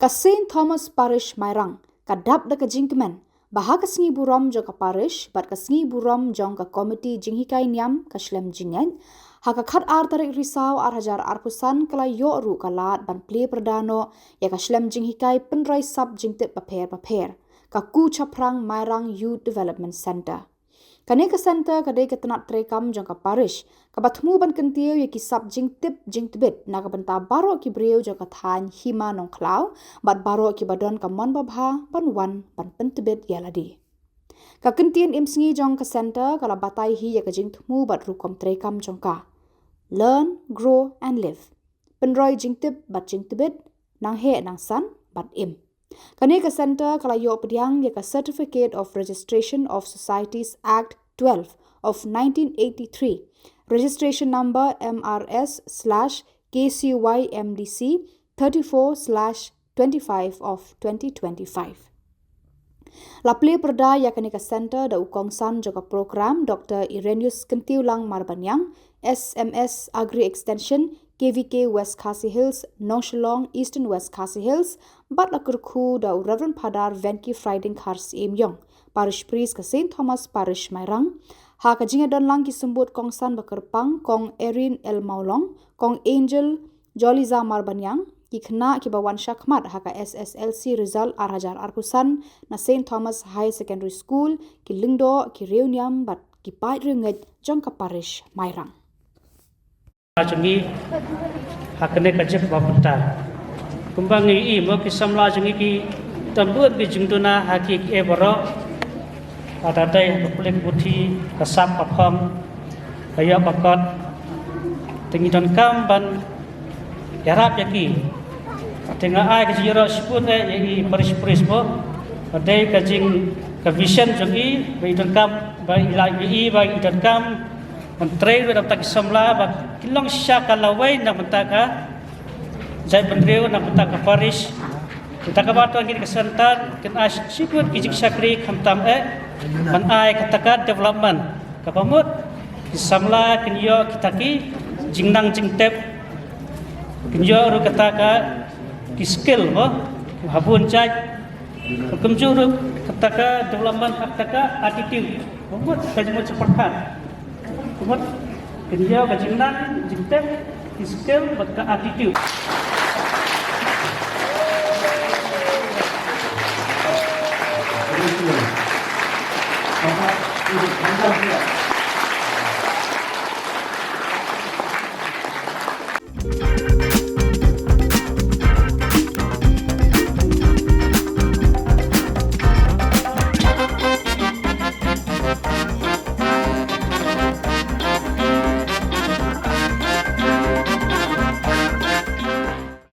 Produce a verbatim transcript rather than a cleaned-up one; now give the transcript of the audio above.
Ka Saint Thomas Parish Mairang ka dap da ka jingkmen ba ha ka sngi burom jong ka parish bad ka sngi burom jong ka komiti jinghikai niam ka shlem jingngeit, ha ka khatar tarik Risaw arhajar arphew san ka la ïoh ruh ka lad ban plie pyrda noh ïa ka shlem jinghikai pynroi sap jingtip bapher bapher, ka Ku Chaphrang Mairang Youth Development Centre. Kane ka centre ka dei ka tnat treikam jong ka parish kaba thmu ban kyntiew ïa ki sap jingtip jingtbit na ka bynta baroh ki briew jong ka thaiñ Hima Nongkhlaw bad baroh kiba don ka mon babha ban wan ban pyntbit ïa lade. Ka kyntien imsngi jong ka centre ka la batai hi ïa ka jingthmu bad rukom treikam jong ka: Learn, Grow and Live. Pynroi jingtip bad jingtbit, nang heh nang san bad im. Kane ka centre ka la ïoh pdiang ïa ka Certificate of Registration of Societies Act twelve of nineteen eighty-three, registration number M R S slash K C Y M D C thirty-four slash twenty-five of twenty twenty-five. La plie pyrda ïa kane ka centre da u kongsan jong ka program, Doctor Irenaeus Kyntiewlang Marbaniang, S M S Agri Extension, K V K West Khasi Hills, Nongshillong, Eastern West Khasi Hills, bad la kyrkhu da u Reverend Father Venki Frieding Kharsyiemyong, Parish Priest ka Saint Thomas Parish Mairang. Ha ka jingïadonlang ki symbud kongsan ba kyrpang, Kong Erin L Mawlong, Kong Angel Joliza Marbaniang, ki khynnah kiba wan shakhmat ha ka S S L C result arhajar arphew san na Saint Thomas Higher Secondary School, ki lyngdoh, ki riewniam bad ki paid riewngeit jong ka parish Mairang. Jong ngi ha kane ka jingpynbynta. Kumba ngi i mo ki samla jong ngi ki tam bun ki jingduna ha ki ki e baroh. Ada dei ha ka plik buti ka sap ka phong ka ïoh ka kot. Te ngi donkam ban ïarap ïa ki. Te nga ai ka jingïaroh shibun eh ïa i parish priest mo. Ka dei ka jing ka vision jong i ba i donkam ba i la i ba i donkam ban trei ruh na bynta ki samla ba kin long shisha ka lawei na bynta ka jaitbynriew na bynta ka parish. Bynta kaba to ngi ka centre kin ai shibun ki jingshakri khamtam eh ban ai kata ka development kaba mut ki samla kin ïoh kita ki jingnang jingtip, kin ïoh ruh kata ka ki skill mo ha bun jait. Kumjuh ruh kata ka development ha kata ka attitude. Kumut ka jingmut jingpyrkhat. Kumut kin ïoh ka jingnang jingtip, ki skill bad ka attitude.